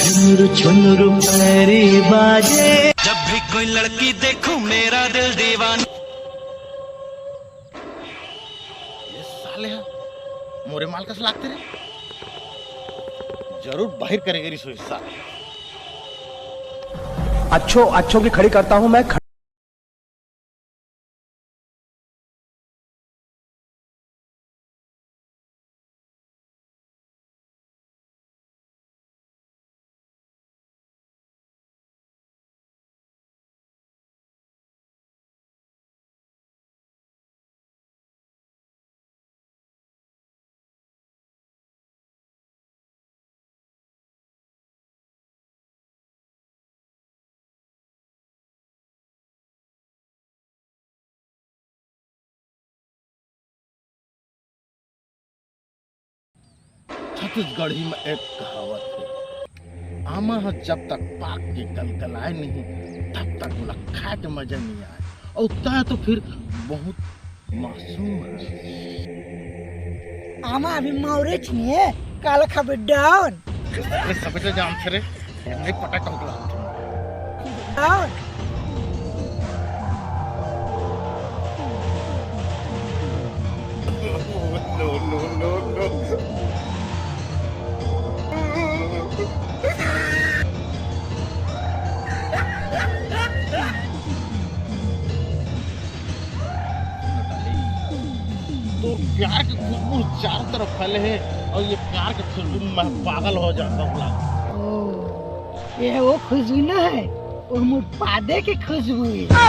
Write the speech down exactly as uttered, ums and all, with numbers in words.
छुनुर छुनुर पैरी बाजे। जब भी कोई लड़की देखूं, मेरा दिल दीवाना। ये साले हा मोरे माल कस लागते रे। जरूर बाहिर करेगे रिसोई साले। अच्छो अच्छो की खड़ी करता हूँ मैं। छत्तीसगढ़ी में एक कहावत हे, आमा ह जब तक पाक के गलगलाए नहीं, तब तक ओला खाए के मजा नहीं आए। अउ तय तो फिर बहुत मासूम हे। आमा अभी मौरे छनिए, काला खाबे डाउन। अरे सब तो जानते रे, नहीं पटा कहूँ। डाउन। तोर प्यार के खुशबू चारों तरफ फैले हे अउ ये प्यार के खुशबू में मैं पागल हो जाता हूँ। ओ, ये वो खुशबू ना हे, वो मोर पादे के खुशबू हे।